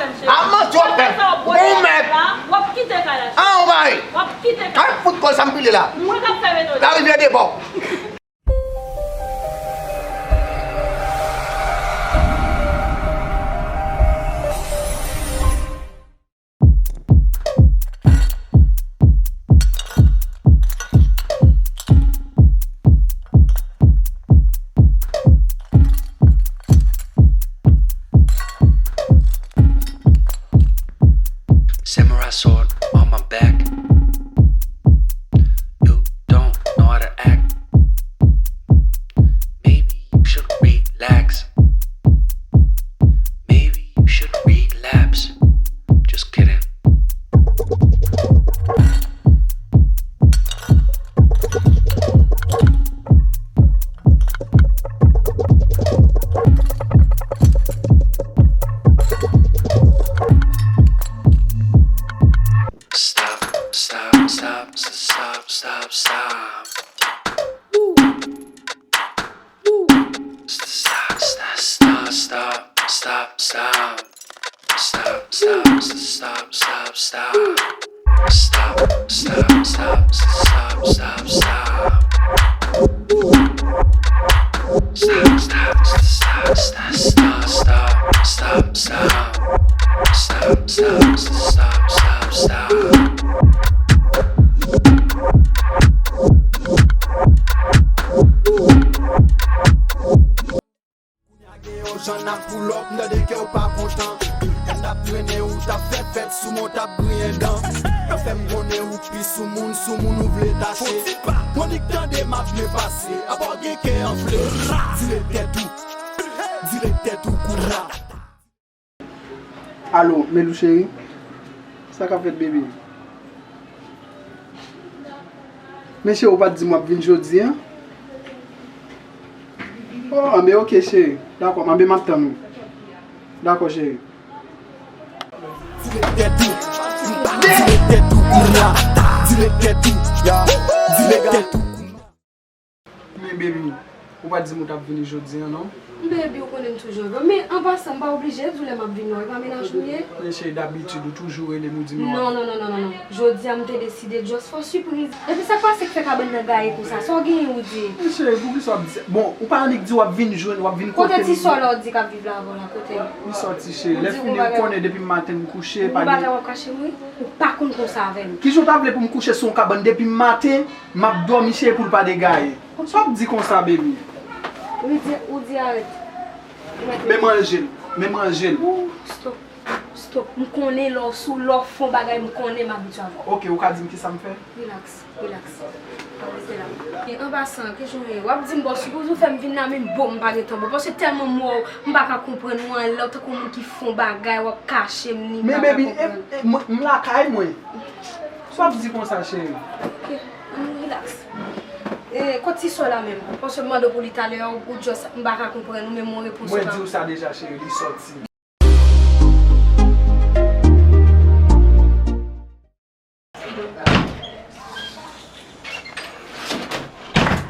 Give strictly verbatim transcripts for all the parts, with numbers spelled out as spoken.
A manti w ap fè. Ou mèt. W ap kite kay la. An, ou bay. W ap kite kay la. Al fout kò l sa m pile la. Mwen k ap fè metode. Larivyè debò. Samurai sword on my back. You don't know how to act. Maybe you should relax. Maybe you should relapse. Just kidding. Stop, stop, stop, stop, stop, stop. Woo. Woo. Stop, stop, stop, stop, stop. Stop, stop, stop, stop, stop. Stop, stop, stop, stop, stop, stop. Stop, stop, stop, stop, stop, stop, stop, stop. Stop, stop, stop, stop, stop. Kounye a gen yon jan n ap pull up, m tande kè w pa kontan. M t ap trennen ou, t ap fè fèt sou mwen, w t ap griyen dan. Yo fè m konnen ou pi sou moun, sou moun ou vle tache. Monik tande m ap byen pase, apa w gen kè anfle. Dire tèt ou, dire tèt ou kounye a. Alo, Melou cheri? Sa k ap fèt, baby? Men cheri, ou pa t di m w ap vin jodi a? Oh, anben, oke, cheri. Dakò, anben, m ap tann ou. Dakò, cheri. Dire tèt ou, dire tèt ou kounye a. Dire tèt ou, dire tèt ou kounye a. Men baby, ou pa t di m ou t ap vini jodi a, non? Baby, ou konnen m toujou avè w. Men an pasan, m pa oblije di w lè m ap vini non, e pa mennaj ou m ye? Men cheri, dabitid ou toujou rele m ou di m non. Non, non, non, non, non, non. Jodi a m te deside just fè w sipriz. Epi sa k pase k fè kabann nan gaye konsa? Sa w genyen ou di? Men cheri, poukisa w ap di sa? Bon, ou pa annik di w ap vin jwenn, w ap vin kote m. Kote ti sò la w di k ap viv la avè w la, kote l? Li sòti cheri. Lè fini ou konnen depi maten m kouche, pa gen bagay w ap kache m wi. Ou pa konn konsa avè m. Kijan w ta vle pou m kouche sou yon kabann depi maten? M ap dòmi cheri pou l pa degaye. Sa w ap di konsa, baby? Ou di, ou di arèt. Men m ranje l. Men m ranje l. Ou, stop. Stop. M konnen lè w sou, lè w fè yon bagay, m konnen m abitye avè w. Oke, ou ka di m kisa m fè? Relax, relax. Rete la. E an pasan, kijan w ye? W ap di m bon, sipoze w fè m vin la, men bon, m pa gentan bon. Paske tèlman m wè w, m pa ka konprann ou anlè, w tankou yon moun ki fè yon bagay, w ap kache m ni, m pa ka konprann. Men baby, e, e, mwen, m lakay mwen. Sa w ap di konsa, cheri? Ok, ann relax. E, kot ti sò la menm? Paske m mande w pou li talè, ou, ou just, m pa ka konprann ou, menm yon repons ou pa. Mwen di w sa deja, cheri, li sòti.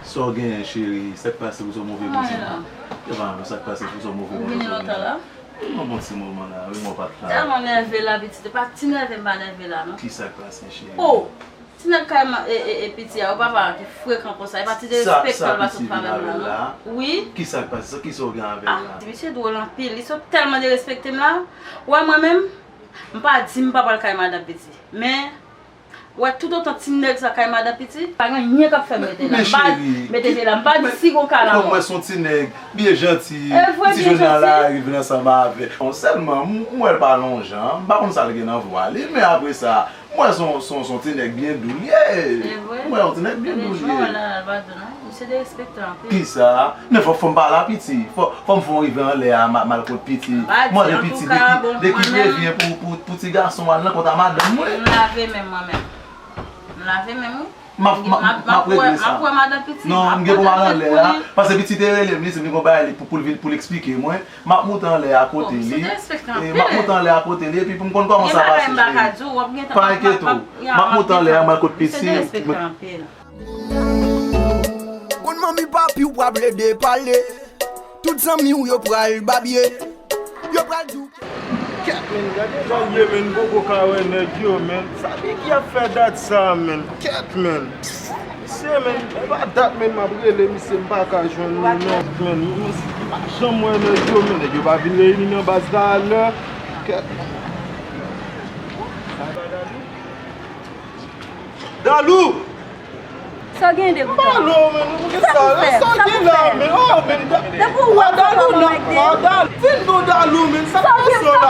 Sa w genyen, cheri? Sa k pase pou sa w move konsa? Yo pa sa k pase pou sa w move konsa? Ou vini lontan la? Mwen bon ti moman la, wi, mwen pa t la. Tèlman nève la, pitit, e pa ti nève m pa nève la, non. Kisa k pase, cheri? Oh! Ti nèg kay ma-, e, e, e, piti a, ou papa ki frekan konsa, e pa ti derespektan l pa sot favè m la, non. Wi. Kisa k pase? Sa, kisa w gen avè l la? Ah, misye dwòl anpil, li sot tèlman derespekte m la. Ou wè mwen menm, m pa di m pa pral kay madanm piti. Men, ou wè toutotan ti nèg sa kay madanm piti, pa gen anyen k ap fè m mete la. M pa mete pye la, m pa di si gon kay la mò. Kòm mwen se yon ti nèg byen janti, ti jodi a la rive ansanm avè. Bon, sèlman, m, m wè l pa lonjan, m pa konn sa l gen nan vwa li, men apre sa, m wè se yon, se yon, se yon ti nèg byen dou l ye. M wè yon ti nèg byen dou l ye. Misye derespektan anpil. Kisa? Men fò, fò m pale a piti. Fò, fò m fè yon rive anlè a, m a, m al kot piti. Mande piti de ki, de ki devyen pou, pou, pou ti gason al nan kont a madanm mwen. M lave men m mwen menm. M lave men m wi. M ap, m ap, m ap regle sa. M ap wè madanm piti. Non, m gen pou m al anlè a. Paske piti te rele m, li di m li gon bagay li pou, pou l vin, pou l eksplike mwen. M ap moute anlè a kote li. E, m ap moute anlè a kote li, epi pou m konn kòman sa pase, cheri. Pa enkyete w. M ap moute anlè a, m al kot piti. Konn manmi papi w pa plede pale. Tout zanmi w yo pral babye. Yo pral di w. Kèt, men, gade jan l ye, men, m poko ka wè nèg yo, men. Sa Biggie ap fè dat sa, men? Kèt, men. Misye, men, e pa dat, men, m ap rele misye, m pa ka jwenn li, non, men. M pa janm wè nèg yo, men. Nèg yo pa vin reyini nan baz talè. Kèt. Dalou! Sa w gen, Degoutan? Dalou, men, ou gen sa, sa w gen la, men, oh, men, Depi w wè m fè kòman m gen. Dalou, vin non, Dalou, men, sa k pase w la?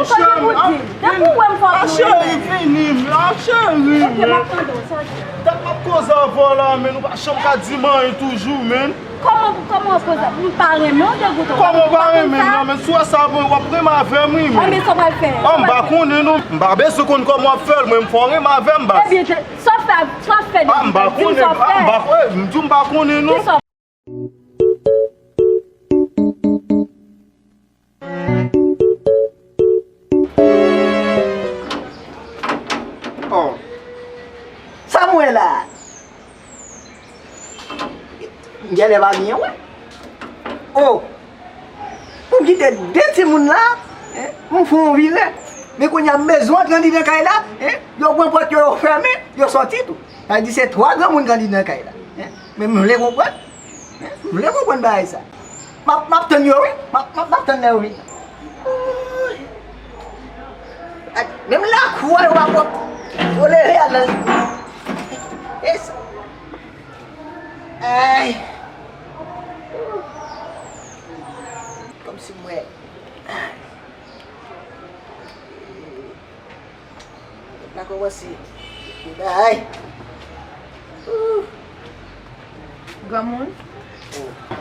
Sa w gen pou di? Depi w wè m fè kòman m gen. Cheri, vini, men, cheri, men. Ok, m ap tande w, sa w gen. Dat m ap koze avè w la, men, ou pa janm ka di m anyen toujou, men. Kòman, kòman w ap koze? M pa renmen w, Degoutan. Kòman w pa renmen m nan, men, si w wè sa, w ap renmen avè m, wi, men. Anben, sa w pral fè? Oh, m pa konnen, non. M pa bezwen konn kòman w ap fè l, mwen, m fè w renmen avè m, baz. Ebyen, sa w fè, sa w fè, Degoutan? Ah, m pa konnen, ah, m pa konnen, m di w m pa konnen, non. Kisa w Oh. Sa m wè la? M genlè pa byen wè. Oh. Pou m kite de timoun la, hein, m fè yon vire. Men kounye a m bezwen antre andidan kay la, hein, yo pran pòt yo, yo fèmen, yo sòti tou. Sa vle di se twa granmoun k andidan kay la, hein. Men m vle konprann. M vle konprann bagay sa. M ap, m ap tann yo, wi. M ap, m ap, m ap tann lè yo vini. Wouy. Ak menm lakou a, yo pa pwòp. Yo leve a nan. E sa. Ay. Kòmsi m wè. Ay. Nèg la kòmanse. Ay. Granmoun.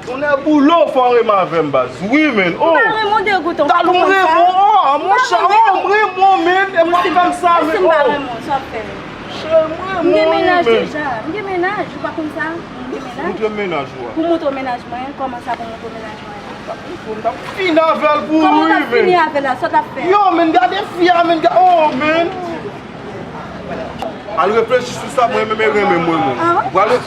Tonnè boule w, fò w renmen avè m, baz. Wi, men. Oh. M pa renmen w, Degoutan. Talou, m renmen w. Oh, monchè, oh, m renmen w, men. E pa fè m sa, men. Si m pa renmen w, sa w ap fè? Cheri, m renmen w, men. M gen mennaj deja. M gen mennaj, ou pa konn sa? M gen mennaj. Montre m mennaj ou a. Pou montre w mennaj mwen, kòman sa pou montre w mennaj mwen? M t ap fin avè l pou ou, wi, men. Kòman w t ap fini avè l la? Sa w t ap fè? Yo, men, gade fi a, men, ga-, oh, men. Al reflechi sou sa, mwen menm, e renmen mwen, mwen. Ah. Ou pral re-,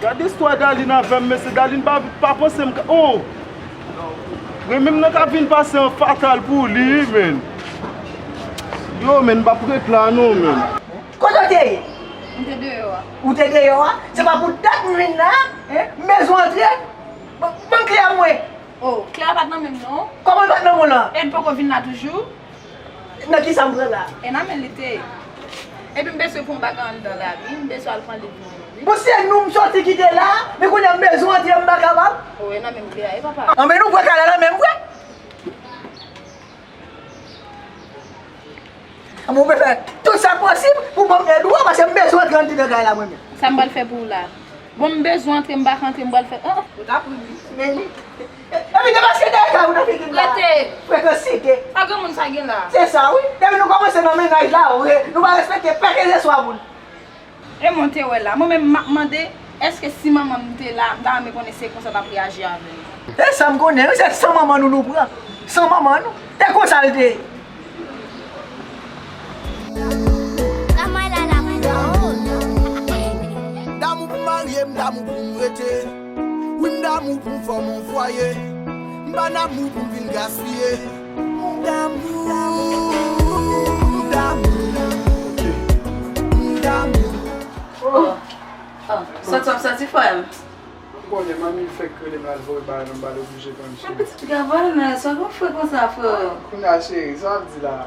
gade istwa Darline avè m, mesye. Darline pa, pa panse m ka, oh. Renmen m nan ka vin pase an fatal pou li, men. Yo, men, m p ap ret la, non, men. Kote w te ye? M te deyò a. Ou te deyò a? Se pa pou dat m vin la, hein? M bezwen antre. Ban, ban m kle a mwen. Oh, kle a pa t nan men m, non. Kòman l pa t nan men w la? E l poko vin la toujou? Nan kisa m pran la? E nan men l li te ye. Epi m bezwen pran yon bagay anndan la, wi. M bezwen al pran liv mwen yo, wi. Bon, se nou m soti kite la, men kounye a m bezwen antre, m pa kapab. Oh, e nan men m kle a ye, papa. Anben nou pran kay la nan men m vre. Mwen fè tout sa k posib pou ban m èd ou an, paske m bezwen antre anndan kay la mwen menm. Sa m pral fè pou ou la? Bon, m bezwen antre, m pa ka antre, m pral fè, ah. Ou t ap ri, wi. Men li. Epi depaske dèyè kay ou nan figi m la. Rete. Frekansite. Sa granmoun sa gen la? Se sa, wi. Depi nou kòmanse nan mennaj la, vre, nou pa respekte pè ke se swa moun. E mwen te wè la. Mwen menm m ap mande, èske si manman m te la, m ta renmen konnen se konsa w t ap reyaji avè l? E sa m konnen, wi, se san manman nou nou pran. San manman nou. E konsa l te ye. Damou pou m marye, m damou pou m rete. Wi, m damou pou m fòme yon fwaye. M pa damou pou m vin gaspiye. M damou, m damou, m damou. Oh. Ah, sòt w ap sòti, frè m? Ou konnen, manmi fèk rele m, l al voye bagay nan bal, oblije pran m sou. Pitit gaval, men sa gon fre konsa, frè? Kounye a, cheri, sa w ap di la?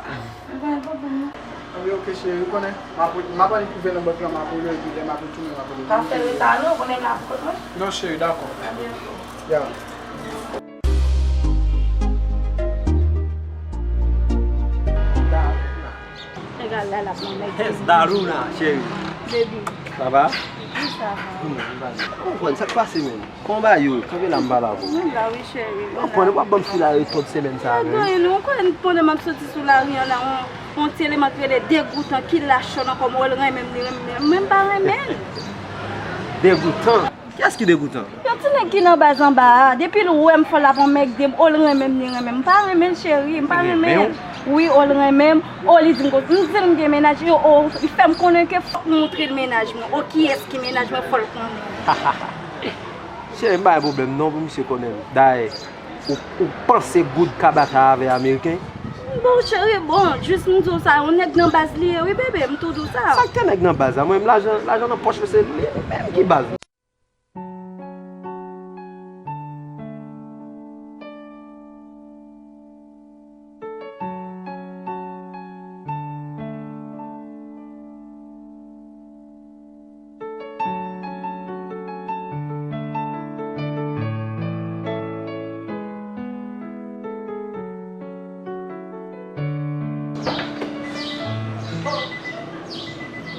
Anben, pwoblèm nan. Anben, ok, cheri, ou konnen, m ap, m ap al rive nan bank lan, m ap rele, epi lè m ap retounen, m ap rele. Pa fè reta, non, ou konnen m la pou kont mwen. Non, cheri, dakò. Anben, ok. Ya. Egal la, l ap nan nèg. Yes, Daruna, cheri. Baby. Sa va? Wi, sa va. Ou konprann sa k pase menm? Kòman bagay yo? Kanpe la, m pale avè w. Mwen la, wi, cheri. Ou konprann, ou p ap ban m fil a retwòt semèn sa a menm. Pa gen anyen, non, ou konnen pandan m ap soti sou lari an la, on, on ti eleman k rele Degoutan ki lach ankò, mwen, l renmen m, li renmen m, mwen, m pa renmen l. Degoutan? Kiyès ki degoutan? Yon ti nèg ki nan baz anba a. Depi l wè m fò l ap anmègde m, o l renmen m, li renmen m. M pa renmen l, cheri, m pa renmen l. Wi, o l renmen m. O, li di m konsa. M di l m gen mennaj, yo, o, li fè m konnen ke fòk m montre l mennaj mwen. O, kiyès ki mennaj mwen, fò l konnen. Cheri, m pa gen pwoblèm non pou misye konnen m. Dayè, Ou, ou panse goud ka batay avè ameriken? Bon, cheri, bon, jis m di w sa, yon nèg nan baz li ye, wi, bebe, m tou di w sa. Sa k te nèg nan baz la? Mwen menm, lajan, lajan nan pòch mwen, se li menm ki baz.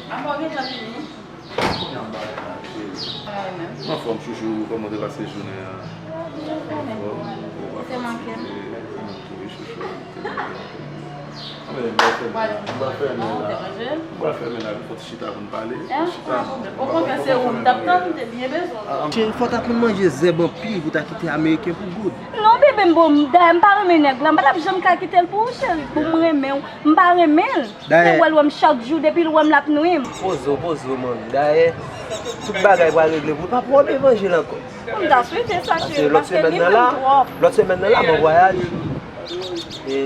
Apa w gentan vini? Kòman w ap pale la, cheri? Mwen anfòm, chouchou, kòman w te pase jounen an? Anfòm? Ou pa fatige? Mwen menm tou, wi, chouchou. Anben, m pral fèmen la. M pral fèmen la. M pral fèmen la, pou fò ti chita pou n pale. Chita. Okontrè, se ou m t ap tann, m te byen bezwen w. Cheri, fò w ta konn manje zèb anpil pou w ta kite ameriken pou goud. Non, bebe, m bon, dayè m pa renmen nèg la, m pa t ap janm ka kite l pou ou, cheri. Pou m renmen w, m pa renmen l. Se wè l wè m chak jou, depi l wè m l ap nwi m. Poze w, poze w, manmi. Dayè, tout bagay pral regle pou ou. Pa pran evanjil ankò. M ta swete sa, cheri, paske li pran twòp. Lòt semèn nan la, m an vwayaj. E,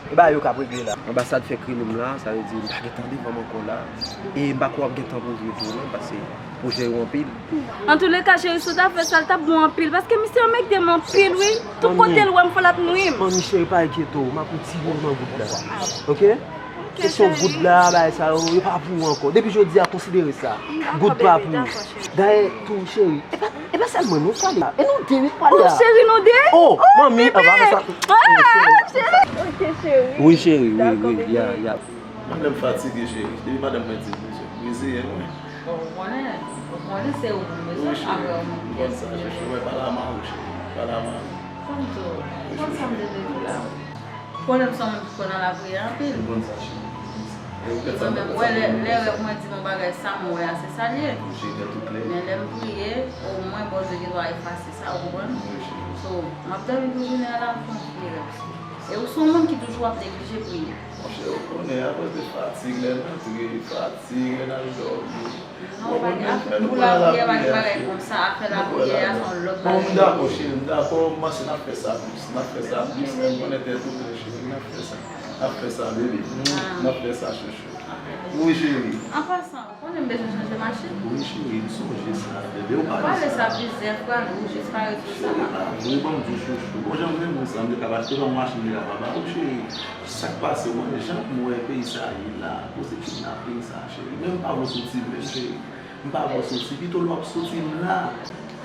e bagay yo k ap regle la. Anbasad fèk rele m la, sa vle di m pa gen tan devan m ankò la. E m pa kwè w ap gen tan pou w vini tou non, paske pwojè yo anpil. Antouleka, cheri, si w ta fè sa, l t ap bon anpil, paske misye anmègde m anpil, wi. Tout kote l wè m, fò l ap nwi m. Manmi cheri, pa enkyete w, m ap retire w nan goud la. Oke? Kesyon goud la, bagay sa yo, yo pa pou ou ankò. Depi jodi a, konsidere sa. Goud pa pou ou. Dayè, tou, cheri, e pa, e pa sèl mwen, non, k pale la. E nou de, wi, k pale la. Oh, cheri, nou de? Oh, manmi, anba fè sa. Ah, cheri. Oke, cheri. Wi, cheri, wi, wi, ya, ya. Mwen menm fatige, cheri. Depi madanm mwen di m, mesye, reziyen mwen. Bon, ou konnen, ou konnen se ou m bezwen, apre ou menm. Wi, cheri, m konn sa, cheri. Mwen pale a mari w, cheri. Pale a mari w. Sa m di w, ou konn sa m te vle di w la. Ou konnen m se yon moun ki kwè nan lapriyè anpil. M konn sa, cheri. E ou mèt sa. Mwen menm, wè, lè, lè rèv mwen di m yon bagay, sa m wè a, se sa l ye. Wi, cheri, tèt ou klè. Men lè m priye, omwen Bondye gen dwa efase sa, ou konprann? Wi, cheri. So, m ap dòmi pou jounen an la, m fè yon vye rèv. E ou se yon moun ki toujou ap neglije priye. Monchè, ou konnen, akoz de fatig, lè n antre, fatig, lè n al dòmi. Non, pa gen afè pou lapriyè, pa gen bagay konsa, afè lapriyè a se yon lòt bagay. Bon, m dakò, cheri, m dakò, m panse n ap fè sa plis, n ap fè sa plis, men m konnen tèt ou klè, cheri, n ap fè sa, n ap fè sa, bebe, n ap fè sa, chouchou. Wi, cheri. An pasan, ou konnen m bezwen chanje machin. Wi, cheri, m sonje sa, bebe, ou pa di sa. Ou pale sa plizyè fwa, nou jis pa rezoud sa. Cheri, pa vre, ban m di w, chouchou. Bon, jan m renmen sa, m te ka achte yon machin deja pa ba ou, cheri. Sa k pase, ou konnen jan pou mwen peyi sa ye la, koze kidnaping sa, cheri. Men m pa vle w soti menm, cheri. M pa vle w soti, pito lè w ap soti, m la.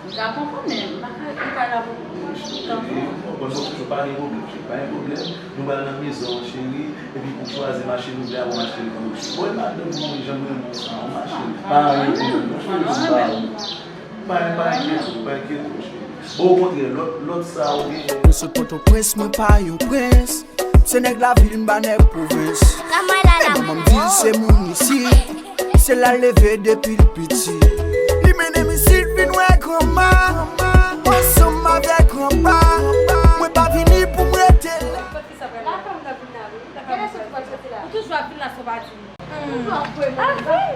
M ka konprann, men m pa ka, m pa la pou tan pou ou. Cheri, m konprann, bon, chouchou, pa gen pwoblèm, cheri, pa gen pwoblèm. Nou pral nan mezon an, cheri, epi pou chwazi machin ou vle a, ou achete l pou nou, cheri. Bon, e madanm mwen, jan m renmen w sa, yon machin. Pa gen pwoblèm, non, cheri, m ba ou. Pa, pa enkyete w, pa enkyete w, cheri. Bon, okontrè, lòt, lòt sa ou genyen. Mwen sot Pòtoprens, mwen pa yon prens. Se nèg lavil, m pa nèg pwovens. Men manman m di l se moun isit. Se la l leve depi l piti. Li mennen m isit vin wè granma. Ansanm avèk granpa. Mwen pa vini pou m rete la. Ou toujou ap vin la san w pa di m. Hmm. Ah,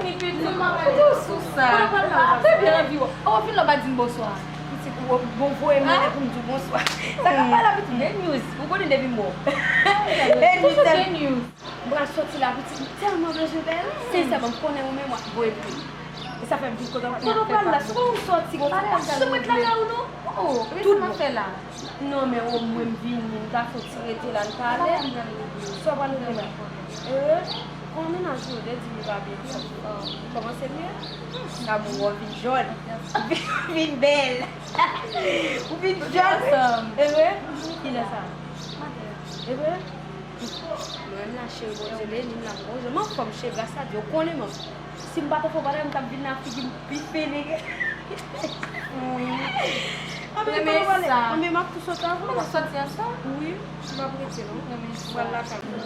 vini, pitit. Ou tou sou sa. Mwen te byen anvi wè w. Oh, vin la w pa di m bonswa. Pitit, ou bon voye m mennen pou m di w bonswa. Sa k ap pale la, pitit? Gen news. Ou konnen depi m wè w. Gen news. Toujou gen news. M pral soti la, pitit. M tèlman bezwen bèl. Sensèman, m konnen ou menm w ap voye m vini. E sa fè m vin kontan pou m ap fè pa. Kote w pral la? Se pa ou soti konsa, pa janm ret lakay ou non. Oh, tout bon. Non, men omwen m vini, m ta fè yon ti rete la, n pale. Sa w pral regle la? Ee, kon mennaj ou te di li pa byen, kòmanse byen. Damou, ou vin jòn. Ou vin bèl. Ou vin jòn. Ee, kilè sa? Ee, mwen menm la, cheri, Bondye beni m la, m gon jòn. M anfòm, cheri, gras a Dye, ou konnen m anfòm. Si m pa t anfòm, bagay m t ap vin nan figi m pi fele. Wi. Anben, pa pale. Anben, m ap tou sot avan. Ou pa soti ansanm? Wi, m ap rete non. M pral lakay mwen.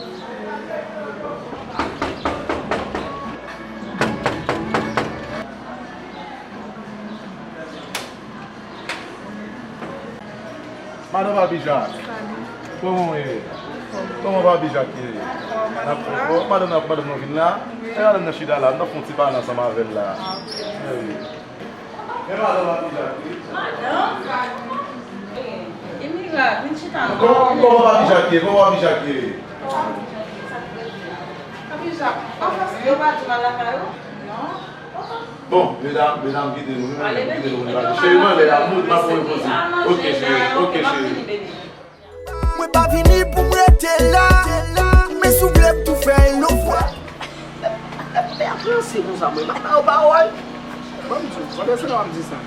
Madan Papi Jak, kòman w ye? Kòman Papi Jak ye? N ap fè fò. Madanm nan, madanm nan vin la. E madanm nan chita la, n ap fè yon ti pale ansanm avè l la. Wi. E madanm Papi Jak ye. Madanm? Vini, Kòman, kòman Papi Jak ye? Kòman Papi Jak ye? Papi Jak, anfas yo pa di mal lakay ou? Non. Bon, medam, medam, kite nou, medam, kite nou, medam. Cheri, m anlè a, m ap repoze. Ok, cheri, ok, cheri. Mwen pa vini pou m rete la, men si w vle m tou fè l yon fwa. Lè m te ap ranse konsa, mwen pa ba yo pawòl. Ban m di w, pandan se tan w ap di sa,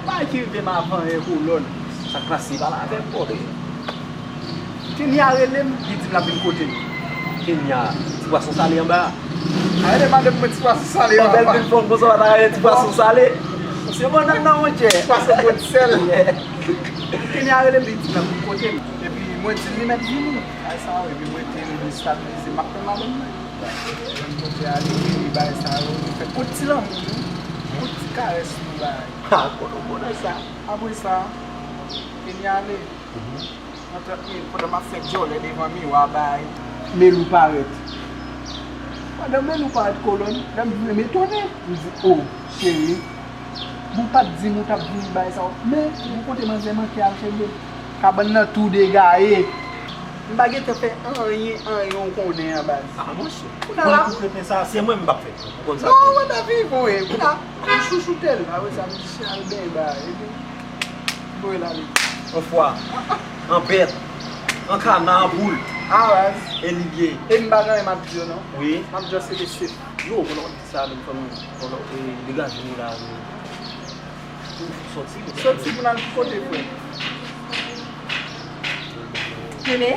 bagay ki rive m avan yè kolòn. Sa k pase, pale avè m, bòdè. Kenya rele m, li di m l ap vin kote m. Kenya, ti pwason sale anba a. Arete mande pou mwen ti pwason sale anba. Bèl vin fòm konsa, w pa ta rele ti pwason sale. Se bannann nan, monchè. Ti pwason grenn sèl. Kenya rele m, li di m l ap vin kote m. Epi mwen di l li mèt vini. Ay sa, epi mwen te destabilize. M ap tann madanm mwen. Mwen kote ale, li bay sa yo. Fè kout ti lanmou tou. Kout ti karès nou bay. Ha, kote w konnen sa? Apre sa, Kenya ale. Nan trant minit, pandan m ap fè djòlè devan miwa bay. Melou parèt. Pandan Melou parèt kolòn, lè m vire m etone. M di, o, cheri, bon, w pa t di m ou t ap vini bay sa w. Men, bon kote manzè manke al chebe. Kabann nan tou degaye. M pa gentan fè anyen, anyen w konnen an baz. A, monchè. Kounye a la. Pou kreten sa, se mwen m p ap fè. Ou konn sa. Non, mwen ta viv, wi. Kounye a, m chouchoute l. Apre sa, m di, cheri, al benyen bay. Epi, voye l ale. Yon fwa, an bèt, an kana, an poul. A baz. E li ye. E m pa gen anyen m ap di yo, non. Wi. M ap just rete sef. Yo, konnen w ap di sa, menm fanmi, konnen, e, degaje nou la, nou. Soti, soti pou n al ki kote, frè? Bebe?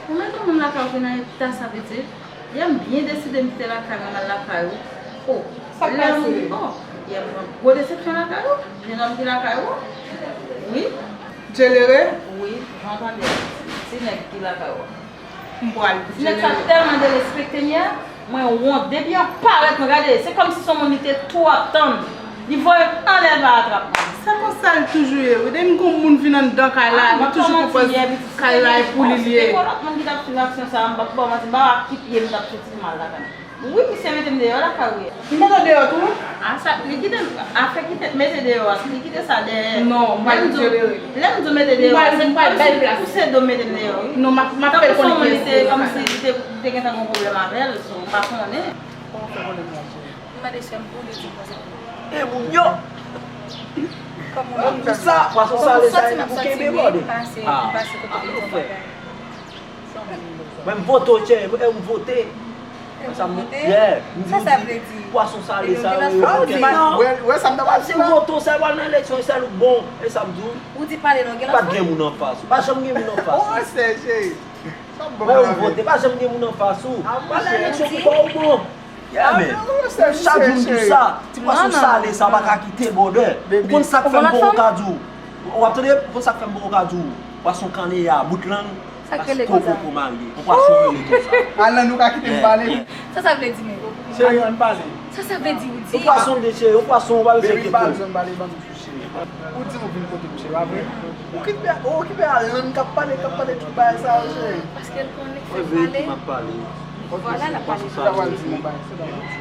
Ou mete moun lakay ou ki nan eta sa, pitit? Yè m byen deside m kite lakay mwen, m al lakay ou. O, sa k pase? O, yè m pran gwo desepsyon lakay ou. Jenòm ki lakay ou? Wi. Djelere? Wi, jan w tande a. Ti nèg ki lakay ou. M pral di. Nèg sa tèlman derespekte m yè, mwen wont. Depi an parèt, mwen gade, se kòmsi se yon moun li te tou ap tann. Li voye m anlè, l pa atrap mwen. Se konsa l toujou ye, wi. Depi m gon moun vin anndan kay la, li toujou konprann kay la e pou li l ye. Gon lòt moun ki t ap swiv aksyon sa a, m p ap ba w manti, ba w ak ki pye m t ap soti pou m al lakay mwen. Wi, misye mete m deyò lakay ou yè. Li mete w deyò tou? A, sa, li kite m, afè kite, mete deyò a, li kite sa dèyè. Non, m pral di w, lè m di w mete deyò a, se kòmsi li pouse do m mete m deyò, wi. Non, m ap, m ap fè l konnen kiyès li ye. Tankou se yon moun li te, kòmsi li te, li te gentan gen yon pwoblèm avè l, so, m pa konnen. Kòman w fè konnen m la, cheri? M mande sè m pou li di konsa. E moun yo! Kòman w fè sa? Pwason sale sa, e pou kenbe bòde. A, a, nou fè. Mwen m vote w, chè, e m vote. Sa m vote? Yeah, m di, sa sa vle di? Pwason sale sa yo, yo vote. Wè, wè sa m ta pral di la. Si m vote w, sa pral nan eleksyon, e sèl ou k bon, e sa m di w. Ou di pale non, gen lanfan? Pa t gen moun anfas ou. Pa janm gen moun anfas ou. O, sè, cheri. Sa m bon. Wè, ou vote, pa janm gen moun anfas ou. Pral nan eleksyon pou ba ou bon. Yeah, man. Chak jou m di w sa, ti pwason sale sa pa ka kite bòde. Ou konn sa k fè m poko ka di w. W ap tande, ou konn sa k fè m poko ka di w. Pwason kanneya, bout lang. Sa k rele konsa? Koko marye. Yon pwason rele konsa. Alan, nou ka kite m pale? Sa sa vle di menm? Cheri, ann pale. Sa sa vle di, ou di? Yon pwason de cheri, yon pwason, ou pa bezwen enkyete w. Baby, pa bezwen pale, ban m di w cheri. Ou di ou vin kote m, cheri, pa vre? Ou okipe, ou okipe Alan k ap pale, k ap pale tout bagay sa yo, cheri. Paske l konnen k fè m pale. Vwala, l ap pale. Sa w al di m yon bagay, se pa manti.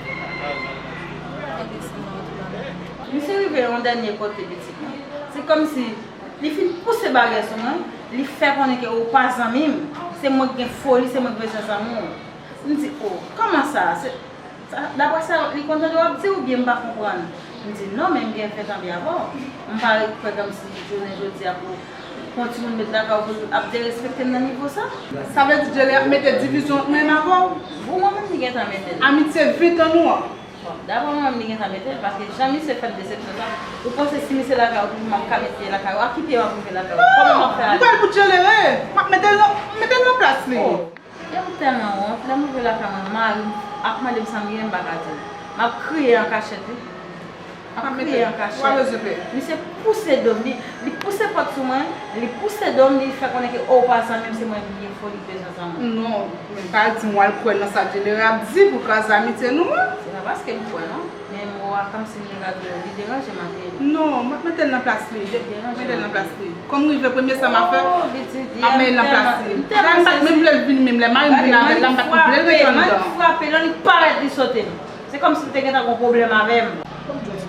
Misye rive yon dènye kote, pitit mwen. Se kòmsi li fin pouse baryè sou mwen, li fè konnen ke ou pa zanmi m, se mwen ki gen foli, se mwen ki bezwen zanmi w. M di, o, kòman sa? Se, sa, daprè sa li konn tande w ap di oubyen m pa konprann? M di, non, men m gen ven tan avè w. M pa kwè kòmsi jounen jodi a pou, pou yon timoun met lakay ou pou l ap derespekte m nan nivo sa. Sa vle di Djele ap mete divizyon ant mwen menm avè w? Bon, mwen menm li gentan mete l. Amitye ven tan nou an. Bon, daprè mwen menm li gentan mete l, paske jan misye fè m desepsyon sa, ou panse si misye lakay ou toujou m ap ka met pye lakay ou, ak ki pye m ap rive lakay ou? Kòman m ap fè ale? Non, m pral pou Djelere, m ap mete l nan, m mete l nan plas li. O, e m tèlman wont, lè m rive lakay mwen, mari m ap mande m sa m gen, m pa ka di l. M ap kriye an kachèt, wi. M ap kriye an kachèt. Misye pouse do m, li, li pouse pòt sou mwen, li pouse do m, li fè konnen ke, o, ou pa zanmi m, se mwen ki gen foli, ki bezwen zanmi w. Non, men pa di m w al kwè nan sa Djelere ap di pou kraze amitye nou an. Se pa paske m kwè, non. Men mo a kòmsi m te ka di w, li deranje m anpil. Non, m ap mete l nan plas li. Mete l nan plas li. Kòm rive premye sa m ap fè, m ap mete l nan plas li. La m pa t menm vle l vini menm lè mari m vin avè l la, m pa t vle l rete anndan. Mari m frape, lè li parèt, li sote m. Se kòmsi l te gentan gon pwoblèm avè m. Kòm Djòs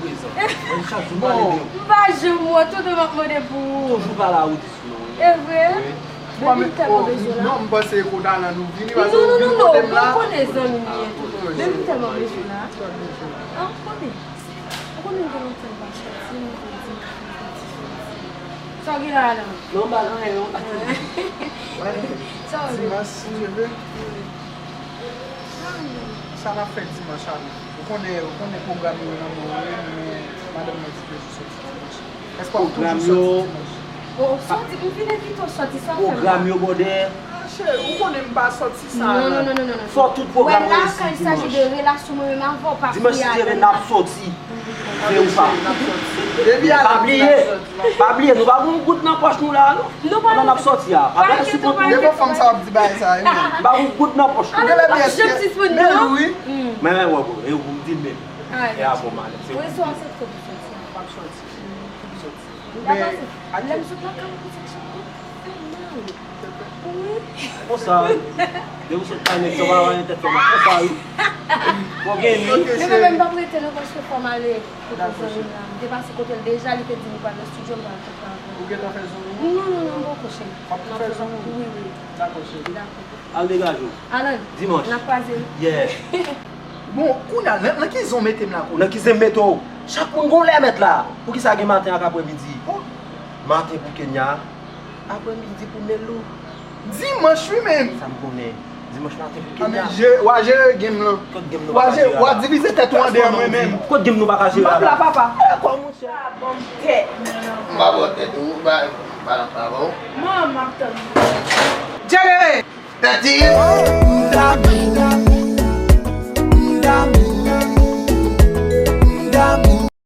prezan. Mwen chak jou m pale de ou. M pa janm wè w, toutan m ap mande pou ou. Toujou pale a ou di sou non. E vre? Wi. Depi m tèlman bezwen la. Non, m panse e kot Alan nou vini, paske ou vin kote m la. Non, non, non, non, non, ou konnen zanmi m ye tou. Depi m tèlman bezwen la. An, ou konnen. Ou konnen gen lontan m pa soti, m vin di m ka fè ti soti. Sa w gen la, Alan? Non, m pa gen anyen, non. Sa w gen? Dimanch, si Dye vle. Wi. Sa n ap fè dimanch la? Ou konnen, ou konnen pwogram yo nan men w, wi, men madanm mwen di ke ou soti dimanch. Èske w ap toujou soti dimanch? O, soti, m vin envite w soti, sa w fè m la? Pwogram yo, bwòdè. Ah, cheri, ou konnen m pa soti sa la. Non, non, non, non, non. Fò tout pwogram yo reyisi dimanch. Wè, la, kan il s'agit de relasyon, mwen menm avè w, pa pou y ale. Dimanch, si Dye vle, n ap soti. Vle ou pa. Depi ale, pa bliye, pa bliye, nou pa gen yon goud nan pòch nou la, non. Nou pa. Pandan n ap soti a, pa gade sou kont nou. Devan fanm sa w ap di bagay sa, wi. M pa gen yon goud nan pòch nou. Alò, nou pa janm disponib, non? Men wi. Men, men, wè, bon, e ou m di l menm. E avè w m ale. Prezon aksepte pou soti. W ap soti. Ou soti. Lè m sot lakay ou, pou sa k chak tou fè mal. Wi. Konsa, wi. Depi w sot kay nèg sa, w pa wè tèt fè mal. Konsa, wi. Fò gen, wi. Men, men, men, m p ap rete non, paske fò m ale kote zanmi m la. M te pase kote l deja, li te di m li pral nan estidyo, m pral fè travay. Ou gentan fè zanmi w? Non, non, non, m poko, cheri. W ap fè zanmi w? Wi, wi. Dakò, cheri. Dakò. Al degaje w. Alan, dimanch. N ap kwaze, wi. Yeah. Bon, kounye a, nan, nan ki zen w mete m la, kounye a? Nan ki zen m mete w? Chak moun gon lè mèt la. Poukisa gen maten ak aprèmidi? Oh. Maten pou Kenya, aprèmidi pou Melou. Dimanch, wi, menm. Sa m konnen. Dimanch maten pou Kenya. A, men je-, w a jere game lan. Kot game nou pa ka jere la? W a divize tèt ou an de mwen menm. Kot game nou pa ka jere la? M ap la, papa. E, kò, monchè. Pa ban m tèt, non, non. M pa ban w tèt, ou, ba, ba, ba, ba, w. Man, m ap tann. Jere! Tèt tiré.